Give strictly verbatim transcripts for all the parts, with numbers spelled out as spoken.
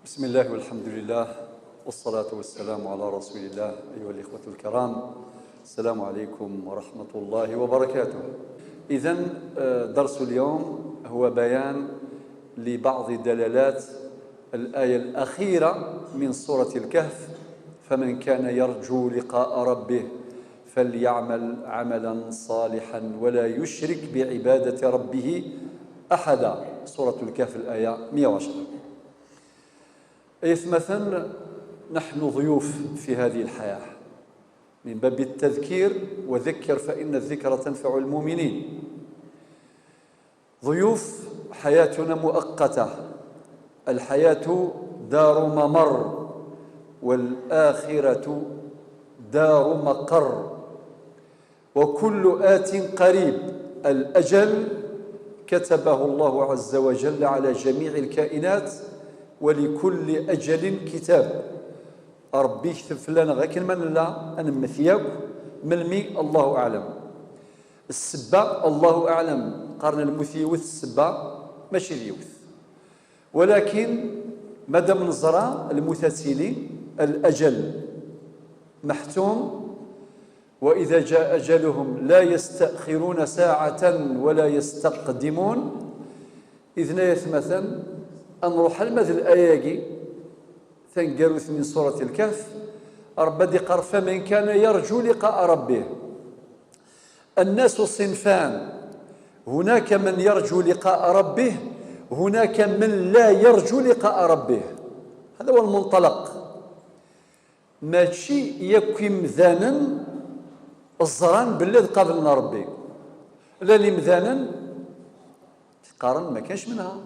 بسم الله والحمد لله والصلاة والسلام على رسول الله. أيها الإخوة الكرام، السلام عليكم ورحمة الله وبركاته. إذن، آه، درس اليوم هو بيان لبعض دلالات الآية الأخيرة من سورة الكهف: "فمن كان يرجو لقاء ربه فليعمل عملا صالحا ولا يشرك بعبادة ربه أحدا". سورة الكهف، الآية مية وعشرة. أيثمثن، نحن ضيوف في هذه الحياة من باب التذكير، وذكر فإن الذكرى تنفع المؤمنين. ضيوف، حياتنا مؤقتة، الحياة دار ممر، والآخرة دار مقر، وكل آت قريب. الأجل كتبه الله عز وجل على جميع الكائنات، ولكل أجل كتاب. ربي يكتب فلانا غير كلمة لا، أنمت ياك، ملمي الله أعلم. السبة الله أعلم، قارن الموت يوث السبة، ماشي ديوث. ولكن مادام نزرع الموت تيلي، الأجل محتوم، وإذا جاء أجلهم لا يستأخرون ساعة ولا يستقدمون. إذن يثمثن أن نروح المثل الآياقي ثنقروث من سورة الكهف. ربي دي قال: "فمن كان يرجو لقاء ربه". الناس صنفان، هناك من يرجو لقاء ربه، هناك من لا يرجو لقاء ربه. هذا هو المنطلق. ماشي ياك يمدانن الزران باللي قابلنا ربي، لا، الإمدانن تقارن ما كانش منها.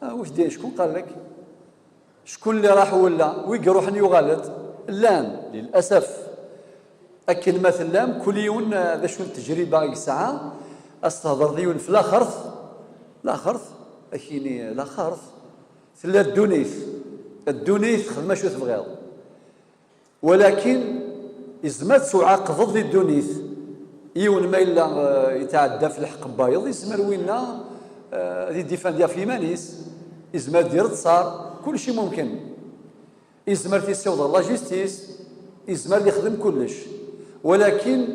آه، واش داير؟ شكون قال لك؟ شكون اللي راح ولا ويقروح يغلط؟ لان للأسف أكن ما تلام كل يوم، آه، ذا شو التجربة يسعى. أستهضر ديون في الآخرت، الآخرت، أكيني الآخرت. ثلا الدونيث، الدونيث خدمة شو تبغيض. ولكن يزمر تعاقض ضد الدونيث. يون ما إلا، آه، يتعدى في الحق بايض، يزمر وينا، آه، دي ديفان ديال في مانيس، يزمر دير تصار، كل شيء ممكن. يزمر تيسيوض لا جيستيس، يزمر يخدم كلش. ولكن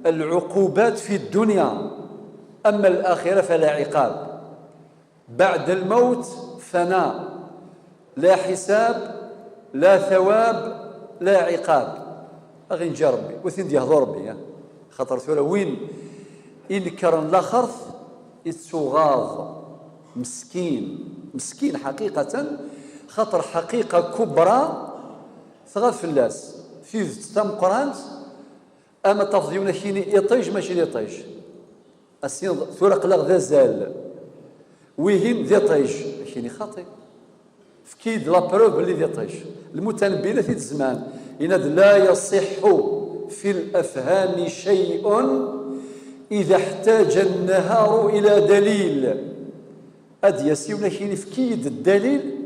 العقوبات في الدنيا، أما الآخرة فلا عقاب. بعد الموت فناء، لا حساب، لا ثواب، لا عقاب. أغي نجا ربي وثين دي يهضر ربي، يا خاطر ثورة وين إنكر الآخرت يتسوغاض. مسكين، مسكين حقيقة، خاطر حقيقة كبرى ثغاف الناس في تمقرانت. أما تفضيون كيني إطيج ماشي إطيج. أسين ثورة قلاغ ذا زال. ويهين ذي طيش. كيني خاطي. فكيد لا بروف بلي ذي طيش. المتنبي لا في الزمان. إن لا يصح في الأفهام شيء إذا احتاج النهار إلى دليل. أد يسيونا كيني فكيد الدليل.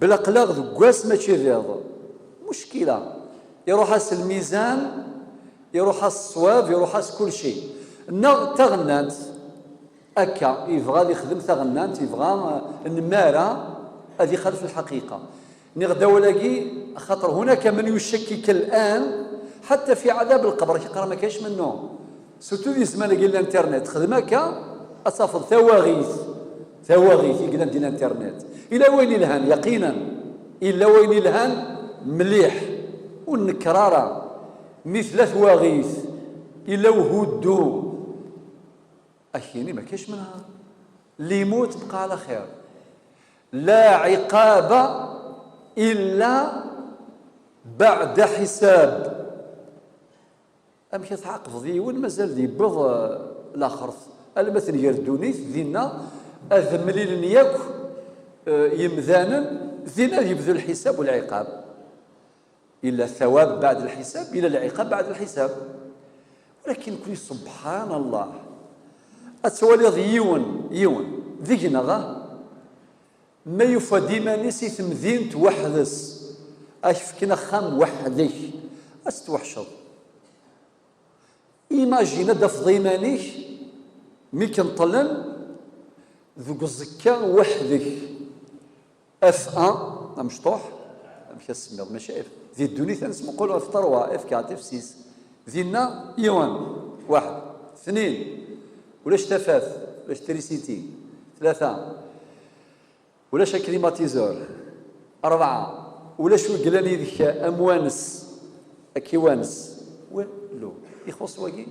بلا قلاغ ذ قواس ماشي رياض. مشكلة. يروح أس الميزان، يروح أس الصواب، يروح أس كل شيء. نغ تغنانت. أكا يبغى يخدم تغنانت، يبغى نمارة، هذه خلف الحقيقة. نغدا ولاقي خاطر هناك من يشكك الآن حتى في عذاب القبر، كيقرا ما كاينش منه. سورتو دي زمان كاين الانترنت، خدم هكا، أصافض ثواغيث، ثواغيث يقدر دي الانترنت. إلى وين الهان؟ يقينا. إلى وين الهان؟ مليح. والنكرارة. مثل ثواغيث. إلى وهدو. أكيني ما كاش منها. اللي يموت بقى على خير. لا عقاب إلا بعد حساب. أمك تعاقب ذي وين مازال ذي بض الآخرت. ألمثل يردونيت ذينا أذمليل نياك، آه، يمذانا ذينا يبذل الحساب والعقاب. إلا الثواب بعد الحساب، إلا العقاب بعد الحساب. ولكن كل سبحان الله، أتولي يون، يون، ذيقنا غا، ما يفاد إيمانيس في تمدينت وحدس، أشفكنا خام وحدك، أستوحشض. إيماجينا دفض إيمانيك، مي كنطلن، ذوق الزكا وحدك. اف ان، amecṭuḥ, amek ad semmiḍ, mačči f, di ddunit ad nesmuqul ɣef terwa, f quatre, f six. Dinna, yiwen, waḥed, tnin, ulac tafat, ulac trisiti, tlata, ulac aklimatizur, rebɛa, ulac wi yellan yid-k am wanes, akiwanes, walu, ixuṣ wagi.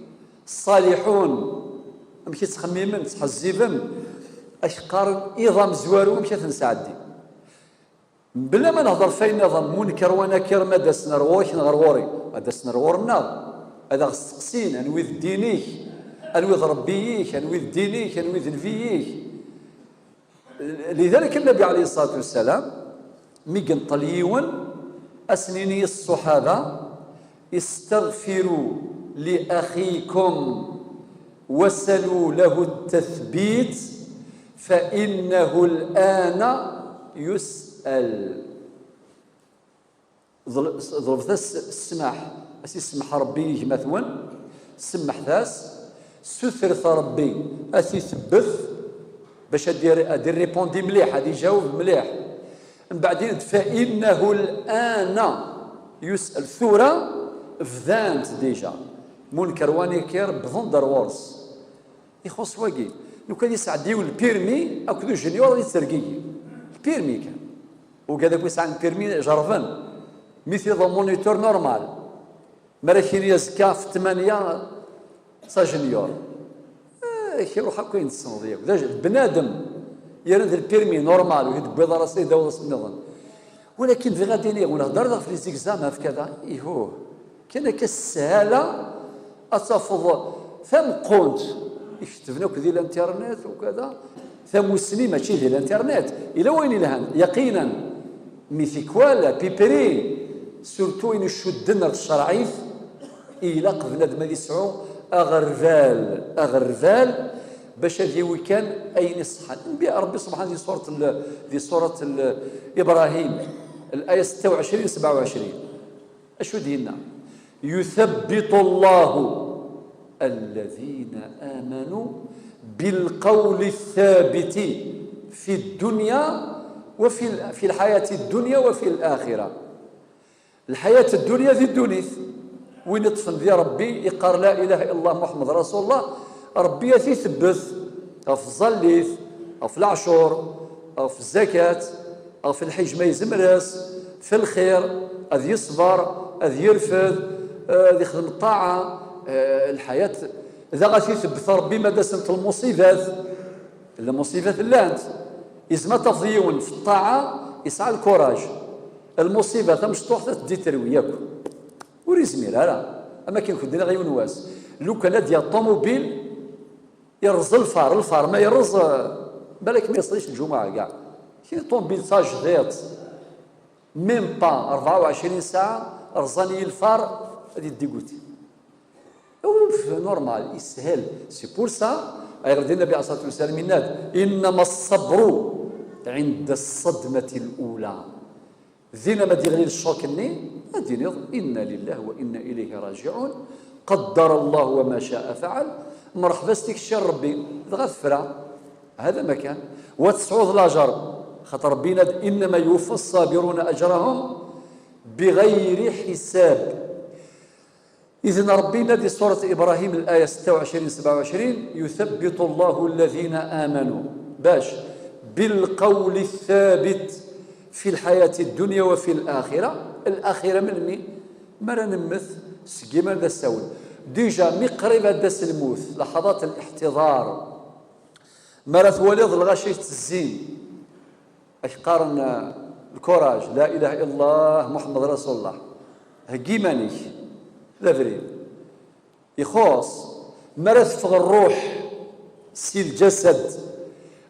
Ṣṣaliḥun, amek i ttxemmimen, ttḥezziben, ak-qqaren iḍ amezwaru, amek ad t-nesɛeddi. Mebla ma nehder ɣef wayen nniḍen, Munker wa Nakir, ma d-asen ar ɣur-k neɣ ar ɣur-i, ma d-asen ar ɣur-nneɣ, ad aɣ-steqsin, anwi d ddin-ik, anwi d Rebbi-ik, anwi d ddin-ik, anwi d nnbi-ik. Lidalik, Nnabi ɛalayhi ṣṣalatu wassalam, mi yenṭel yiwen, ad sen-yini i ṣṣuḥaba, استغفروا لأخيكم وسلوا له التثبيت فإنه الآن يسأل. Ḍl-, ḍlebet-as ssmaḥ, as-isemmeḥ Rebbi i gma-twen, semmeḥt-as, sutret Rebbi ad t-itebbet, bac ad ir-, ad irripondi mliḥ, ad ijaweb mliḥ. Mbeɛd yenna-d, فإنه الآن يسأل. Tura bdan-t déjà. Munker wa Nakir wwḍen-d ar ɣur-s. Ixuṣ wagi. Lukan yesɛeddi yiwen lpirmi akked ujenior ad yettergigi. Lpirmi kan. Ugad akk yesɛan lpirmi jerrben. Mi tiḍ moniteur normal. Mi ara k-yini azekka ɣef ttmanya, d tajenior. Eh, iruḥ akk ayen tessneḍ yakk. D aj-, d bnadem yerran d lpirmi normal, ur yi-d-tewwiḍ ara s-, d awḍas nniḍen. Walakin bɣiɣ ad d-iniɣ, ur nhedder ɣef les examens, ɣef kada. Ihuh. Kan akka s sshala ad tafeḍ tameqqunt i ketben akk di l'internet u kada. Tamussni mačči di l'internet. Ila wayen ilhan, yaqinan. Mais tikwal, à peu près, surtout ayen icudden ar tcerɛit, ilaq bnadem ad yesɛu aɣerbal, aɣerbal, bac ad yawi kan ayen iṣeḥḥan. Nnbi Ṛebbi subḥan di surat l-, di surat l-, Ibrahim, الآية ستة وعشرين، سبعة وعشرين. Acu d-yenna? يثبت الله الذين آمنوا بالقول الثابت في الدنيا وفي ال-، في الحياة الدنيا وفي الآخرة. Lḥayat ddunit di ddunit. Win iṭṭfen di Ṛebbi, iqqar la ilaha illallah Muḥemmed Rasulullah, Ṛebbi ad t-itebbet ɣef tẓallit, ɣef leɛcur, ɣef zzakat, ɣef lḥiǧ ma yezmer-as, fi lxir, ad yeṣber, ad yerfed, eh, ad yexdem ṭṭaɛa, eh, lḥayat. Daɣ ad t-itebbet Ṛebbi ma d-asent lmuṣibat. Lmuṣibat llant. Izmer ad tafeḍ yiwen fi ṭṭaɛa yesɛa lkuraj. Lmuṣibat tamecṭuḥt ad teddi terwi yakk. Ur izmir ara. Am akken kent-nniɣ yiwen wass. Lukan ad d-yaɣ ṭumubil, yerreẓ lfar, lfar ma yerreẓ, eh, balak ma yeṣli lǧumuɛa kay. Kra ṭumubil tajdiṭ, même pas rebɛa u ɛecrin saɛa, rẓan-iyi lfar, ad yeddigguti. Ouf, normal, yeshel. C'est pour ça, ayɣer di Nnabi ɛalayhi ṣṣalatu wassalam yenna-d, إنما الصبر عند الصدمة الأولى. Dinna ma d-yeɣli ccoc-nni, ad d-tiniḍ, إنا لله وإنا إليه راجعون، قدر الله وما شاء فعل، mreḥba s tikci n Ṛebbi, dɣa tefra. هذا ما كان. Wa tesɛuḍ lajer, xaṭer Ṛebbi yenna-d, إنما يوفى الصابرون أجرهم بغير حساب. Izen Ṛebbi yenna di surat Ibrahim, الآية ستة وعشرين، سبعة وعشرين, يثبت الله الذين آمنوا, bac, بالقول الثابت في الحياة الدنيا وفي الآخرة. الآخرة melmi? Mi ara nemmet, seg yimi ara d asawen. Déjà, mi qrib ad d-as lmut, لحظات الاحتضار, mi ara twaliḍ lɣaci itezzin, ak-qqaren, eh, lkuraj, la ilaha illallah Muḥemmed Rasulullah. Heggi iman-ik, d abrid. Ixuṣ, mi ara teffeɣ ṛṛuḥ si lǧasad,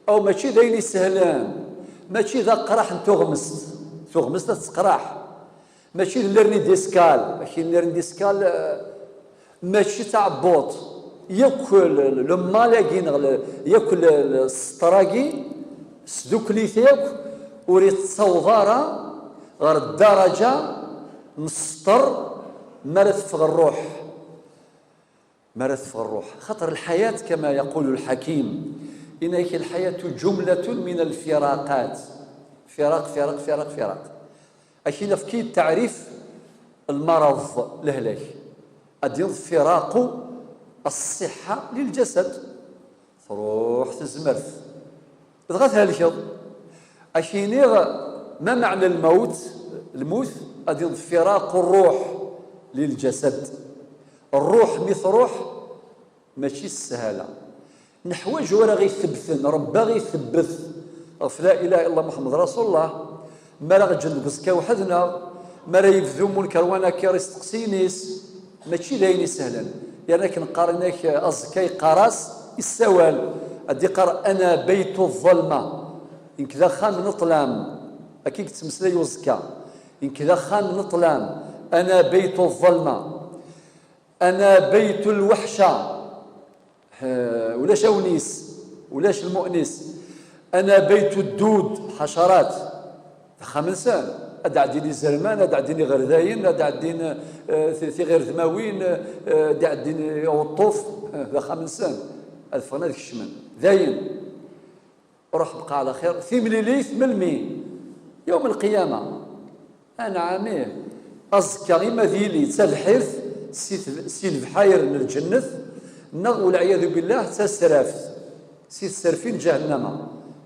aw mačči d ayen isehlen, mačči d aqraḥ n tuɣmest, tuɣmest ad tettqraḥ, mačči d l'hernie discale, akken l'hernie discale, eh, mačči d taɛebbuḍt, yakk le, le, le mal-agi neɣ le, yakk le, le, sseṭṭer-agi, sdukkel-it yakk, ur ittaweḍ ara ɣer ddaraǧa n sseṭṭer mi ara teffeɣ ṛṛuḥ. Mi ara teffeɣ ṛṛuḥ. Xaṭer lḥayat, كما يقول الحكيم, yenna-ak الحياة جملة من الفراقات. Firaq, firaq, firaq, firaq. Ak-in efk-iyi-d taɛrif n lmareḍ, lehlak. Ad d-yiniḍ firaqu ṣṣiḥa lil-ǧasad. Truḥ tezmert. Dɣa thelkeḍ. Ak-iniɣ ma meɛna lmawt, lmut, ad d-yiniḍ firaqu ṛṛuḥ lil-ǧasad. Ṛṛuḥ mi truḥ, mačči s sshala. Neḥwaǧ wara ɣ-itebbten, Ṛebbi ɣ-itebbet ɣef la ilaha illa Muḥemmed Rasulullah, mi ara ɣ-ǧǧen deg uẓekka weḥd-neɣ, mi ara yebdu Munker wa Nakir isteqsiyen-is, mačči d ayen isehlen. Yerna akken qqaren-ak aẓekka yeqqar-as, issawal, ad d-iqqar: "Ana baytu ḍḍalma." Nekk d axxam n ṭṭlam. Akka i yettmeslay uẓekka. Nekk d axxam n ṭṭlam. "Ana baytu ḍḍalma." "Ana baytu lweḥca." Eh, ulac awnis, ulac lmu'nis. "Ana baytu ddud", ḥacarat. D axxam-nsen. Ad d-ɛeddin izerman, ad d-ɛeddin iɣerdayen, ad d-ɛeddin, eh, ti-, tiɣirdmawin, eh, ad d-ɛeddin uṭṭuf. Eh, d axxam-nsen. Ad ffɣen ad kecmen. Dayen. Ruḥ bqa ɛla xir. Timlilit melmi? Yawm lqiyama. Anɛam, ih. Aẓekka ima d yili d tadḥirt si t-, si lebḥayr n lǧennet, neɣ, walɛiyadu billah, d tasraft si tserfin n ǧahennama.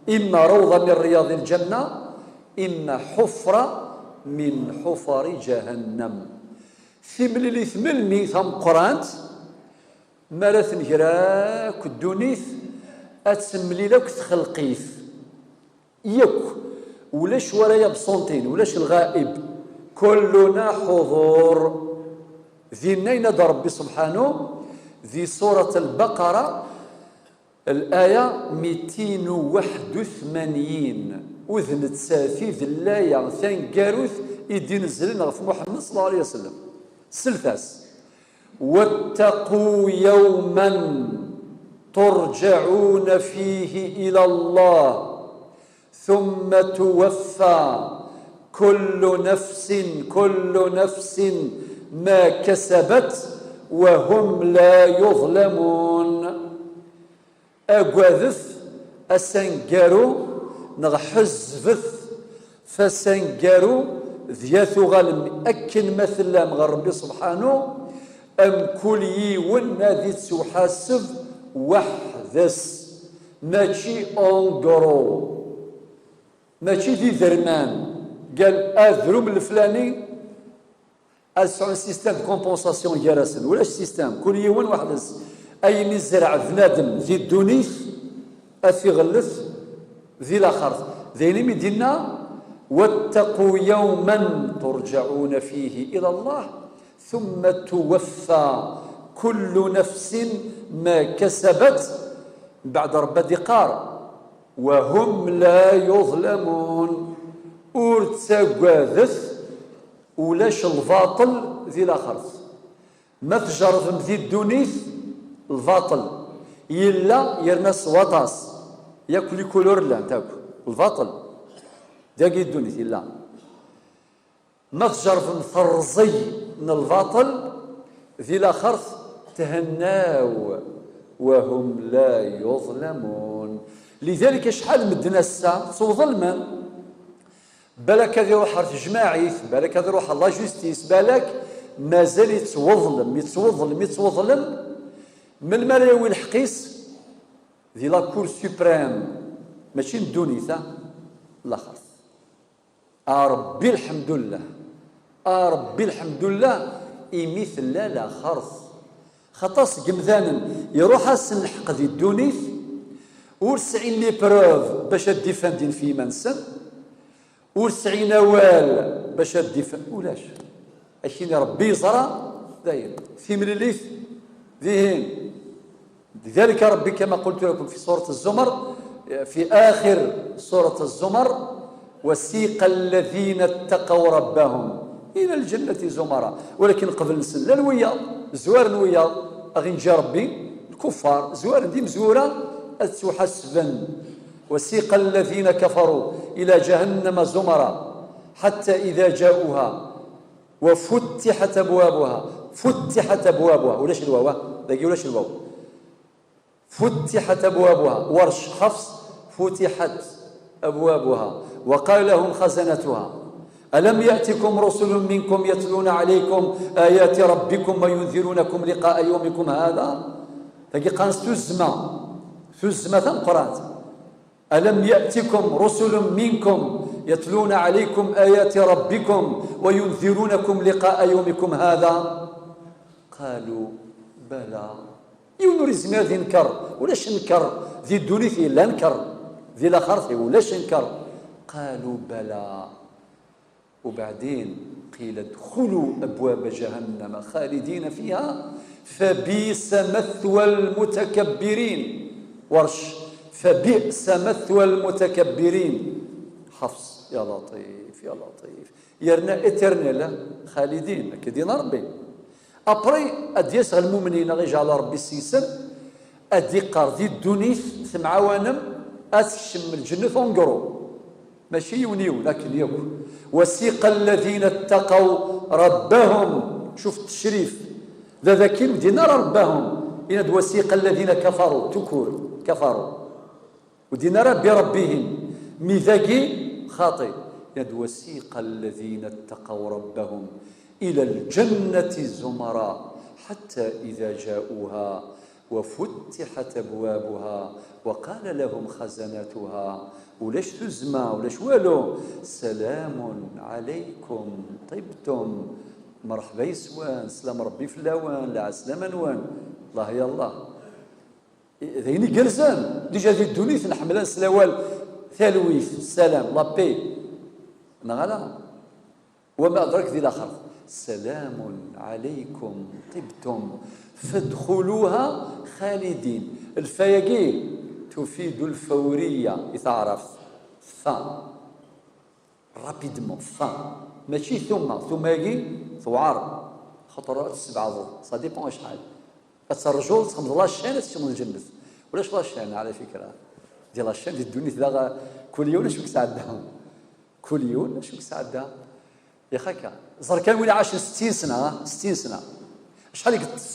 Imma rawḍa min ryaḍi lǧenna, imma ḥufra min ḥufari ǧahennam. Timlilit melmi tameqqrant? Mi ara tenger akk ddunit, ad temlil akk txelqit. Yakk. Ulac wara yabṣuntin, ulac lɣaib. Kulluna ḥuḍur. Dinna yenna-d Ṛebbi subḥanu, di surat Al-Baqara, laya mitin u waḥed u tmanyin, u d nettat i d laya taneggarut i d-inezlen ɣef Muḥemmed ṣalla Llahu ɛalayhi wa sallam. Slet-as. واتقوا يوما ترجعون فيه إلى الله ثم توفى كل نفس، كل نفس ما كسبت وهم لا يظلمون. Agadet ass aneggaru, neɣ ḥezzbet f ass aneggaru, dya tuɣalem akken ma tellam ɣer Ṛebbi subḥanu, amkul yiwen ad ittwaḥaseb weḥd-s, mačči en gros, mačči d iderman, qal adrum leflani, ad sɛun système de compensation gar-asen. Ulac système, kul yiwen weḥd-s. Ayen izreɛ bnadem di ddunit, ad t-iɣellet di laxert. D ayen imi d-inna: "واتقوا يوما ترجعون فيه إلى الله ثم توفى كل نفس ما كسبت". Mbeɛd Ṛebbi ad iqqar: "وهم لا يظلمون". Ur ttagadet, ulac lbaṭel di laxert. Ma tjerrbem di ddunit, lbaṭel yella, yerna s waṭas. Yakk les couleurs llant akk. Lbaṭel. Dagi ddunit yella. Ma tjerrbem terẓi n lbaṭel, di laxert thennaw. وهم لا يظلمون. Lidalik acḥal medden ass-a ttwaḍelmen. Balak ad iruḥ ɣer tejmaɛit, balak ad iruḥ ɣer la justice, balak mazal yettweḍlem, yettweḍlem, yettweḍlem. Melmi ara yawi lḥeqq-is? Di la Cour suprême, mačči n ddunit, a, laxert. A Ṛebbi lḥemdullah, a Ṛebbi lḥemdullah, imi tella laxert. Xaṭer seg imdanen iruḥ-asen lḥeqq di ddunit, ur sɛin les preuves bac ad d-ifandin f yiman-nsen, ur sɛin awal bac ad d-ifen, ulac. Akin Ṛebbi yeẓra, dayen, timlilit dihin. لذلك ربي كما قلت لكم في سورة الزمر، في آخر سورة الزمر: "وسيق الذين اتقوا ربهم إلى الجنة زمرا". Walakin qbel-nsen llan wiyaḍ, zwaren wiyaḍ, ad ɣ-inǧi Ṛebbi, lkuffar, zwaren d imezwura, ad ttwaḥasben. "وسيق الذين كفروا إلى جهنم زمرا حتى إذا جاءوها وفتحت أبوابها". Futtiḥat abwabuha. Ulac lwaw, ah? Dagi ulac lwaw. Futtiḥat abwabuha. Warec, Ḥafs: futtiḥat abwabuha. وقال لهم خزنتها ألم يأتكم رسل منكم يتلون عليكم آيات ربكم وينذرونكم لقاء يومكم هذا؟ Tagi qqaren-as tuzzma, tuzzma tameqqrant. ألم يأتكم رسل منكم يتلون عليكم آيات ربكم وينذرونكم لقاء يومكم هذا؟ قالوا بلى. Yiwen ur yezmir ad yenker, ulac nker di ddunit yella nker, di laxert ulac nker. قالوا بلى. وبعدين قيل ادخلوا أبواب جهنم خالدين فيها فبئس مثوى المتكبرين. Warec فبئس مثوى المتكبرين. Ḥefṣ, ya Laṭif, ya Laṭif. Yerna éternel, xalidin, akka i d-yenna Ṛebbi. Après, ad d-yas ɣer lmumnin, ad ɣ-ijeɛl Ṛebbi seg-sen, ad d-iqqar di ddunit temɛawanem ad tekcem lǧennet en gros. Mačči yiwen yiwen, akken yakk. وسيق الذين اتقوا ربهم. Cuf ttecrif. D akin ur d-yenna ara ربهم. Yenna-d وسيق الذين كفروا, tout court, كفروا. Ur d-yenna ara بربهم. Mi dagi, xaṭi. Yenna-d وسيق الذين اتقوا ربهم إلى الجنة زمرا حتى إذا جاءوها وفتحت أبوابها وقال لهم خزنتها. Ulac tuzzma, ulac walu. سلام عليكم طبتم. Mṛeḥba yes-wen, sslam Ṛebbi fell-awen, lɛeslama-nwen. Allah ya Allah. D ayen igerrzen. Déjà di ddunit nḥemmel ad nesla awal talwit, ssalam, la paix. Neɣ ala? وما أدراك di laxert. سلام عليكم طبتم فادخلوها خالدين. Lfa-agi تفيد الفورية i taɛrabt. Fa. Rapidement, fa. Mačči tumma, tumma-agi tewɛer. Xaṭer ad tessebɛadeḍ, ça dépend acḥal. Ad terjuḍ, txedmeḍ la chaîne, ad tekcmeḍ lǧennet. Ulac la chaîne, ɛla fikra. Di la chaîne, di ddunit daɣ, kul yiwen acu yesɛedda. Kul yiwen acu yesɛedda. Yax akka. Ẓer kan win iɛacen settin sna, ah, settin sna. Acḥal i yeṭṭes?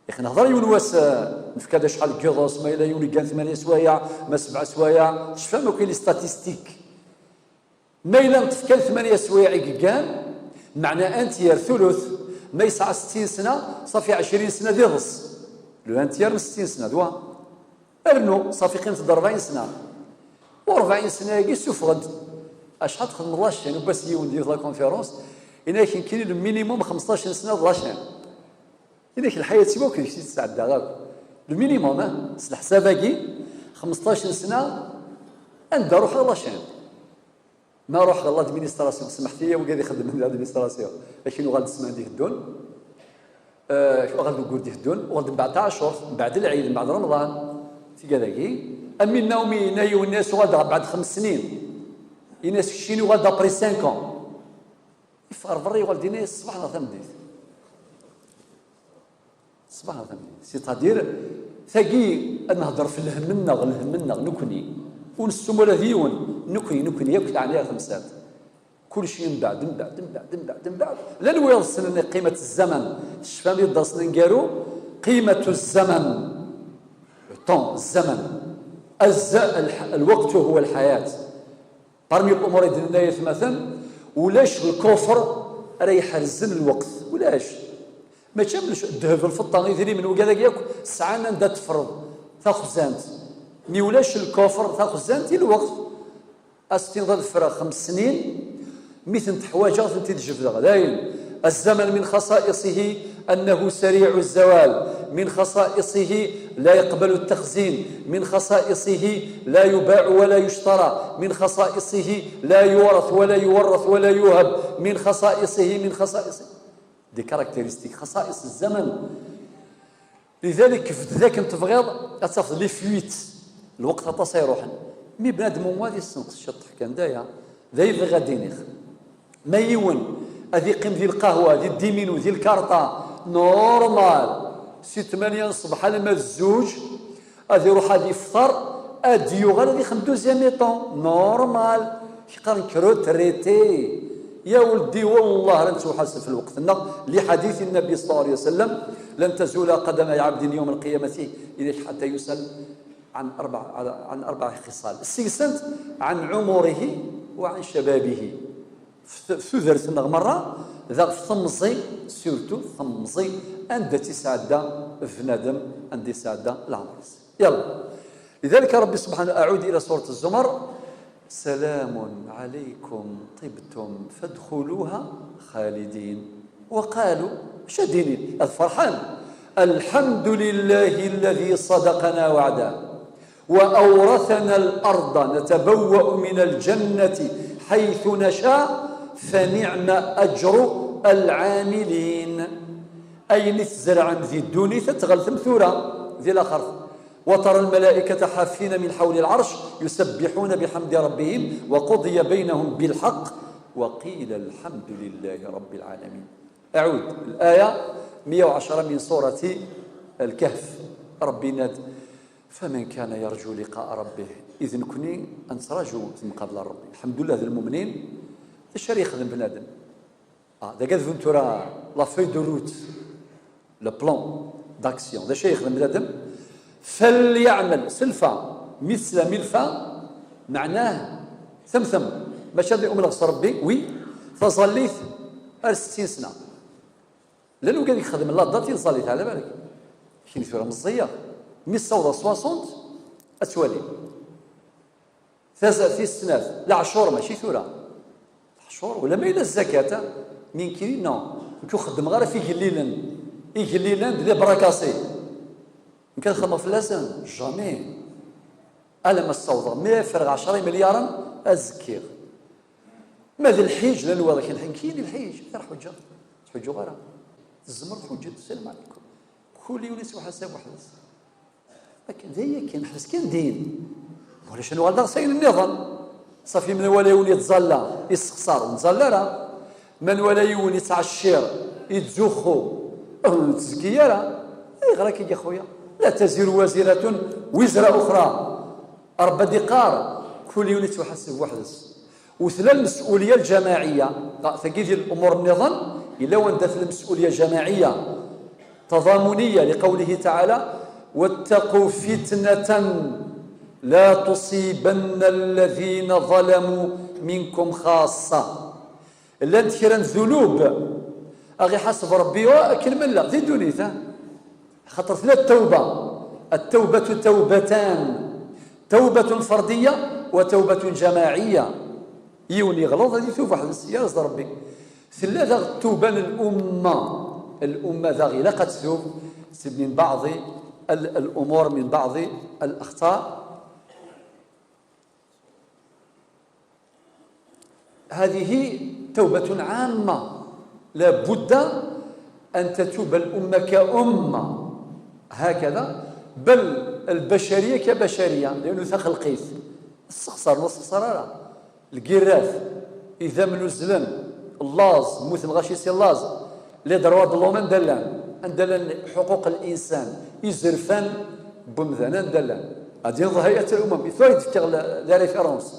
Yax nehḍer yiwen wass, eh, nefka-d acḥal n yiḍes, ma yella yiwen yeggan tmanya swayeɛ, ma sebɛa swayeɛ. Tecfam akk les statistiques. Ma yella neṭṭef kan tmanya swayeɛ i yeggan, meɛna un tiers, thuluth, ma yesɛa settin sna, ṣafi ɛecrin sna d iḍes. Le un tiers n settin sna, d wa. Rnu, ṣafi qqimet-d rebɛin sna. U rebɛin sna-agi ssufɣen-d. Acḥal txedmeḍ la chaîne, n wass yiwen di yiwet la conférence, yenna-ak nekkini le minimum xmesṭac n sna d la chaîne. Yenna-ak lḥayat-iw akk d kečč i tesɛeddaɣ akk. Le minimum, ah, s leḥsab-agi, xmesṭac n sna, anda ruḥeɣ la chaîne. Ma ruḥeɣ ɣer l'administration, smeḥt-iyi, wigad ixeddmen di l'administration, akken uɣal-d ssman d-iteddun, eh, uɣal-d ugur d-iteddun, uɣal-d mbeɛd taɛcurt, mbeɛd lɛid, mbeɛd remḍan, tigad-agi. Amin Naomi yenna yiwen-nni-as uɣal-d ɣer mbeɛd xems snin, yenna-as keččini uɣal-d après cinq ans. Iffeɣ ɣer berra, yuɣal-d yenna-as ṣṣbeḥ neɣ tameddit. Ṣṣbeḥ neɣ tameddit. C'est-à-dire, tagi ad nehder f lhem-nneɣ, lhem-nneɣ, nekni. Ur nessum ula d yiwen, nekni, nekni, akk teɛni ar temsalt. Kulci mbeɛd, mbeɛd, mbeɛd, mbeɛd, mbeɛd. Llan wiyaḍ ssnen qimat zzaman. Tecfam di ddersen aneggaru? Qimat zzaman. Le temps, zzaman. Azza, lweqt huwa lḥayat. Parmi l'umur i d-nenna ay atmaten, ulac lkufr ara iḥerzen lweqt. Ulac. Mačči am lec-, ddheb, lfeṭṭa, idrimen, wigad-agi akk sɛan anda teffreḍ taxzant. Mi ulac lkufr, taxzant i lweqt. Ad s-tiniḍ ad ffreɣ xems snin, mi tent-ḥwaǧeɣ ad tent-id-jebdeɣ. Dayen, الزمن من خصائصه أنه سريع الزوال، من خصائصه لا يقبل التخزين، من خصائصه لا يباع ولا يشترى، من خصائصه لا يورث ولا يورث ولا يوهب، من خصائصه، من خصائصه. Des caractéristiques, خصائص الزمن. Lidalik, bded akken tebɣiḍ, ad tafeḍ les fuites. Lweqt aṭas ay iruḥen. Mi bnadem u ad yessenqes ciṭṭeḥ kan, d aya. D ay bɣiɣ ad d-iniɣ. Ma yiwen ad iqqim di lqahwa, di ddiminu, di lkarṭa, normal, si tmanya n ṣṣbeḥ alamma d zzuǧ, ad iruḥ ad ifṭer, ad d-yuɣal ad ixdem deuxième mi-temps, normal. Qqaren-k retraité. Ya weldi, wallah ara nettwaḥaseb f lweqt-nneɣ, لحديث النبي صلى الله عليه وسلم: لن تزول قدما عبد يوم القيامة إليك حتى يسأل عن أربع، عن أربع خصال. Seg-sent: عن عمره وعن شبابه. F-, f-, tudert-nneɣ merra, daɣ f temẓi, surtout f temẓi, anda tt-isɛedda bnadem, anda isɛedda leɛmer-is. Yalla. لذلك ربي سبحانه، أعود إلى سورة الزمر: سلام عليكم طبتم فادخلوها خالدين. وقالوا، شديني الفرحان: الحمد لله الذي صدقنا وعده وأورثنا الأرض نتبوأ من الجنة حيث نشاء فنعم أجر العاملين. Ayen i tzerɛem di ddunit, ad tɣeltem tura di laxert. وترى الملائكة حافين من حول العرش يسبحون بحمد ربهم وقضي بينهم بالحق وقيل الحمد لله رب العالمين. أعود الآية مية وعشرة من سورة الكهف. ربي ناد: فمن كان يرجو لقاء ربه. إذ نكني أن تراجو ثم قبل ربي. الحمد لله للمؤمنين. الشريخ ذنب بنادم. آه، داك الفون ترى la feuille de route, le plan d'action. هذا شيء يخدم بنادم. فليعمل سلفة مثل ملفة، معناه ثمثم. ماشي هذه أم الغصر ربي، وي، فظليت أر ستين سنة. لا، لو قال يخدم لا دات ينصلي، على بالك. كاين ثورة مزية. مي الصوضة soixante، أتوالي. Tazart tis snat, leɛcur mačči tura. Leɛcur, wala ma yella zzakat, min kiri, non. Nekk ur xeddmeɣ ara f igellilen. Igellilen d les bras cassés. Nekk ad xedmeɣ fell-asen? Jamais. Alamma ssawḍeɣ mi ffreɣ ɛecra imelyaren, ad zkiɣ. Ma d lḥiǧ, llan waḍ akken ḥin, kini lḥiǧ, ar ḥuǧǧeɣ. Ur ḥuǧǧuɣ ara. Tzemreḍ tḥuǧǧeḍ, salam ɛlikum. Kul yiwen yettwaḥasab weḥd-s. Akken, d aya kan, ḥbes kan din. Ulac, ad nuɣal daɣ s ayen nniḍen. Ṣafi, ma nwala yiwen yettẓalla, yessexṣar, ur nettẓalla ara. Ma nwala yiwen yettɛeccir, yettzuxxu, ur nettezgi ara. Ayɣer akka, a xuya? لا تزر وازرة وزر أخرى. Ṛebbi ad iqqar, kul yiwen yettwaḥaseb weḥd-s. وتلا المسؤولية الجماعية. Tagi di الأمور nniḍen, yella wanda tella المسؤولية الجماعية تضامنية، لقوله تعالى: واتقوا فتنة لا تصيبن الذين ظلموا منكم خاصة. Llant kra n ddunub, ad ɣ-iḥaseb Ṛebbi akken ma nella di ddunit, ha? Xaṭer tella ttawba. التوبة توبتان، توبة فردية وتوبة جماعية. Yiwen yeɣleḍ, ad itub weḥd-s, yerẓ-d Ṛebbi. Tella daɣ ttuba n الأمة. الأمة daɣ ilaq ad ttub من بعض ال-، الأمور، من بعض الأخطاء. هذه توبة عامة، لا بد أن تتوب الأمة كأمة هكذا، بل البشرية كبشرية، لأنه تخلقيت السخسر، لا سخسر، لا. Lgirrat, idammen uzzlen, llaẓ, mmuten lɣaci si llaẓ, les droits de l'homme anda llan, anda llan حقوق الإنسان, izerfan n wemdan anda llan. Ad yenḍ هيئة الأمم, i tura i d-fkiɣ la, la référence.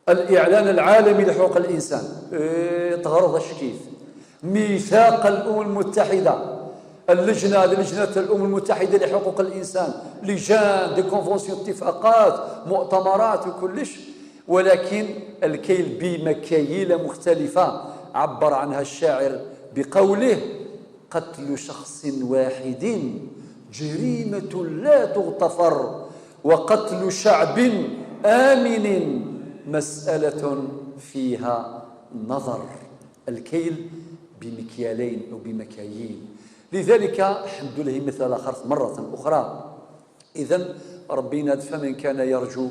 الإعلان العالمي لحقوق الإنسان. Eh, teɣreḍ ackit. ميثاق الأمم المتحدة. اللجنة، لجنة الأمم المتحدة لحقوق الإنسان، لجان، des conventions، اتفاقات، مؤتمرات وكلش، ولكن الكيل بمكاييل مختلفة عبر عنها الشاعر بقوله: قتل شخص واحد جريمة لا تغتفر، وقتل شعب آمن مسألة فيها نظر. الكيل بمكيالين أو بمكاييل. لذلك الحمد لله مثل الآخر مرة أخرى. إذن ربي ينادي: فمن كان يرجو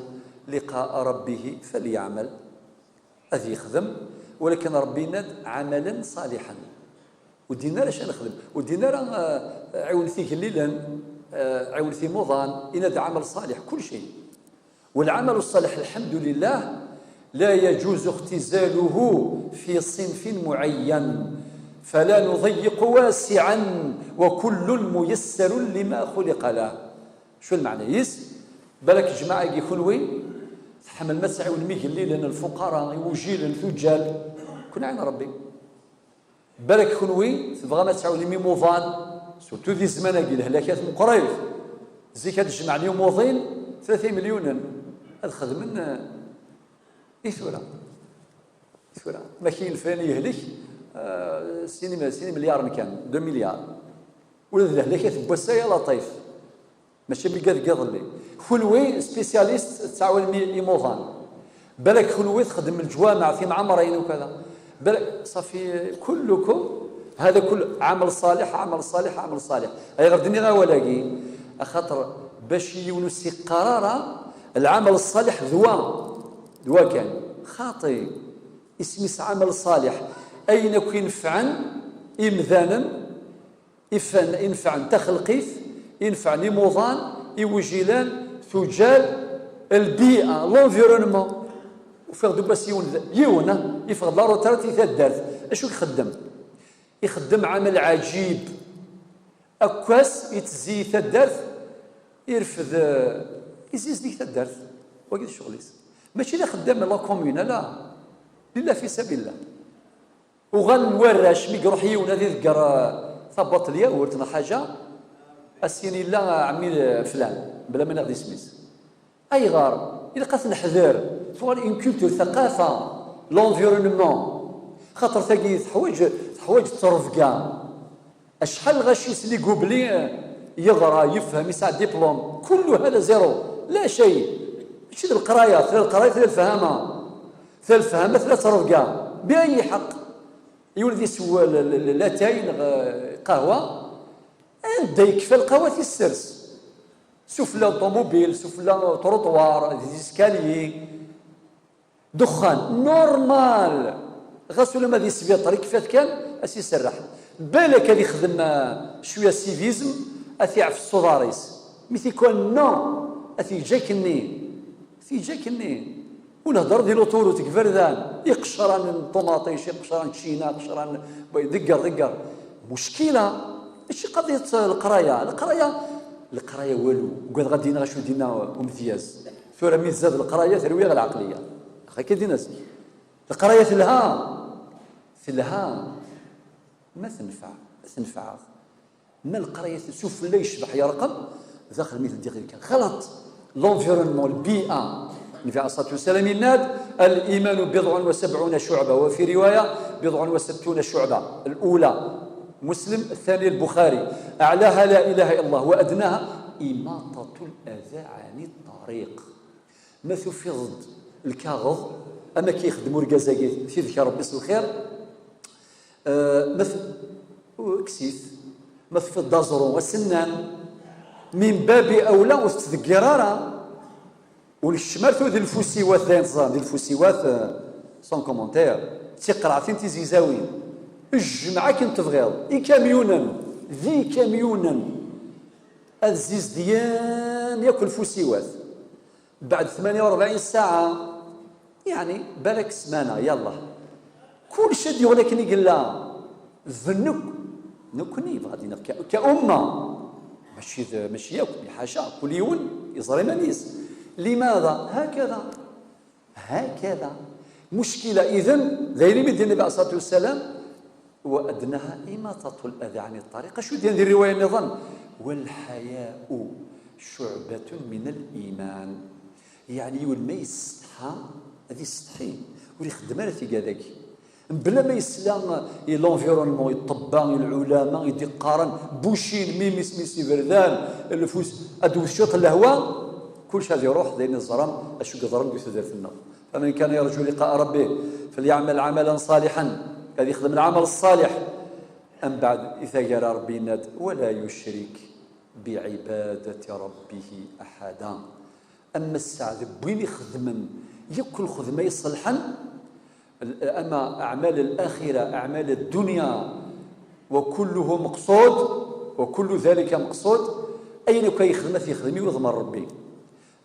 لقاء ربه فليعمل. Ad yexdem, walakin Ṛebbi yenna-d: عملا صالحا. Ur d-yenna ara acu ad nexdem. Ur d-yenna ara, ah, ɛiwnet igellilen, ah, ɛiwnet imuḍan, yenna-d عمل صالح, كل شيء. والعمل الصالح الحمد لله لا يجوز اختزاله في صنف معين، فلا نضيق واسعا، وكل ميسر لما خلق له. شو المعنى يس؟ Balak jmaɛa-agi kunwi tḥemmlem ad tɛiwnem igellilen, lfuqara, igujilen, tuǧǧal. Kun ɛin Ṛebbi. Balak kunwi tebɣam ad tɛiwnem imuḍan, surtout di zzman-agi, lehlakat meqqrit. Zik ad jemɛen yumuḍin tlata imelyunen ad xedmen, eh, i tura. Tura, ma k-yenfan yehlik, eh, sin im-, sin imelyaren kan, deux milliards. Ula d lehlak-a n wass-a ya Laṭif. Mačči am igad n yiḍelli. Kunwi spécialiste tettɛawanem i-, imuḍan. Balak kunwi txeddmem leǧwameɛ, timɛemrin ukada. Balak, ṣafi, kullukum, hada kull ɛamal ṣaliḥ, ɛamal ṣaliḥ, ɛamal ṣaliḥ. Ayɣer d-nniɣ awal-agi? Axaṭer bac yiwen ur s-iqqar ara, lɛamal ṣaliḥ d wa, d wa kan. Xaṭi, isem-is ɛamal ṣaliḥ. Ayen akk inefɛen imdanen, ifan, inefɛen taxelqit, inefɛen imuḍan, iwjilan, tujal, lbi'a, l'environnement. Ufiɣ-d ubas yiwen, d-, yiwen, ah, yeffeɣ-d la retraite i taddart. Acu ixeddem? Ixeddem ɛamal ɛajib. Akk ass ittezzi i taddart, irfed, eh, izizdig taddart. Wagi d ccɣel-is. Mačči d axeddam n la commune, ala. Lillah fi sabilillah. Uɣalen warrac, mi iruḥ yiwen ad iḍegger, eh, tabwaṭ n lyawurt neɣ ḥaǧa, a s-yini yella, eh, ɛemmi, eh, flan, bla ma niɣ d isem-is. Ayɣer? Ilaq ad t-neḥder. Tuɣal une culture, ثقافة, l'environnement. Xaṭer tagi teḥwaǧ, teḥwaǧ ttrebga. Acḥal lɣaci-s li gubli, eh, yeɣra, yefhem, yesɛa diplôme. كل هذا zéro. لا شيء. Mačči d leqraya, tella leqraya, tella lefhama. Tella lefhama, tella ttrebga. بأي حق؟ Yiwen di sew l-, l-, l-, latay neɣ, eh, qahwa, anda yekfa lqahwa tissers. Sufella n ṭumubil, sufella n trottoir, des escaliers. Dexxan, normal. Ɣas ulamma di sbiṭar, yekfa-t kan, a s-iserreḥ. Balak ad ixdem, eh, cwiya civisme, a t-iɛfes s uḍar-is. Mi t-ikkan, non, a t-yeǧǧ akkenni. A t-yeǧǧ akkenni. Ur nhedder di l'autoroute, deg iberdan, iqecran n ṭumaṭic, iqecran n ččina, iqecran n, ḍegger, ḍegger. Muckila, mačči qadiyet leqraya. Leqraya, leqraya walu. Ugadeɣ ad d-iniɣ acu d-yenna umedyaz. Tura mi tzad leqraya, terwi ɣer lɛeqliya. Akka i d-yenna zik. Leqraya telha. Telha. Ma tenfeɛ, ma tenfeɛ. Ma leqraya sufella yecbeḥ yerqem, daxel mi teddiɣ deg kan. Xalaṭ. L'environnement, lbi'a. Nnbi ɛalayhi ṣṣalatu wassalam yenna-d: الإيمان بضع وسبعون شعبة، وفي رواية: بضع وستون شعبة. الأولى مسلم، الثانية البخاري، أعلاها لا إله إلا الله، وأدناها إماطة الأذى عن الطريق. Ma tufiḍ-d lkaɣeḍ, am akka yexdem urgaz-agi, tidek Rebbi s lxir, eh, ma t-, kkes-it. Ma tufiḍ-d aẓru, asennan, min babi awla ur tettdeggir ara. Ur nekcem ara tura di lfusiwat, d ayen teẓram, di lfusiwat, eh, sans commentaire, d tiqerɛtin tizizawin. Jmeɛ akken tebɣiḍ, ikamyunen, d ikamyunen, ad zizdiyen yakk lfusiwat. Beɛd tmanya u rebɛin ssaɛa, yeɛni, balak ssmana, yallah. Kullec ad yuɣal akken i yella. D nek-, nekni, bɣa ad iniɣ, ka, ka umma. Mačči d, mačči yakk, ḥaca, kul yiwen yeẓra iman-is. Limaḍa hakada? Hakada. Muckila, idan, d ayen i mi d-yenna Nnbi ɛalayhi ṣṣalatu wassalam, وأدناها إماطة الأذى عن الطريق. Acu d-yenna di riwaya nniḍen? والحياء شعبة من الإيمان. Yeɛni yiwen ma yessetḥa, ad yessetḥi, ur ixeddem ara tigad-agi. Mebla ma yesla i l'environnement, i ṭṭebba, i lɛulama, i d-iqqaren, bucin, mimi, smis, iberdan, lfus, ad d-tewwet cwiṭ n lehwa, kullec ad iruḥ, d ayen i teẓram, acu yeḍran di tudert-nneɣ. فمن كان يرجو لقاء ربه فليعمل عملا صالحا. Ad ixdem lɛamal ṣṣaliḥ. Ambeɛd, i taggara, Rebbi yenna-d: ولا يشرك بعبادة ربه أحدا. Ama sseɛd n win ixedmen yakk lxedma iṣelḥen, ama أعمال الآخرة، أعمال الدنيا، وكله مقصود، وكل ذلك مقصود. Ayen akk ay yexdem, ad t-yexdem i wudem n Rebbi.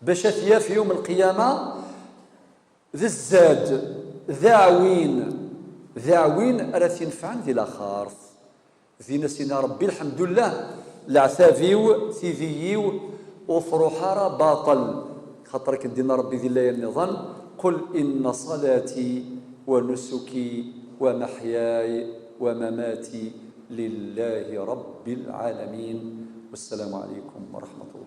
Bac ad t-yaf yawm lqiyama d zzad, d aɛwin, d aɛwin ara t-inefɛen di laxert. Din as-yenna Rebbi: lḥemdullah, leɛtab-iw, tidi-iw, ur truḥ ara baṭel. Xaṭer akken d-yenna Rebbi di laya nniḍen: قل إن صلاتي ونسكي ومحياي ومماتي لله رب العالمين. والسلام عليكم ورحمة الله.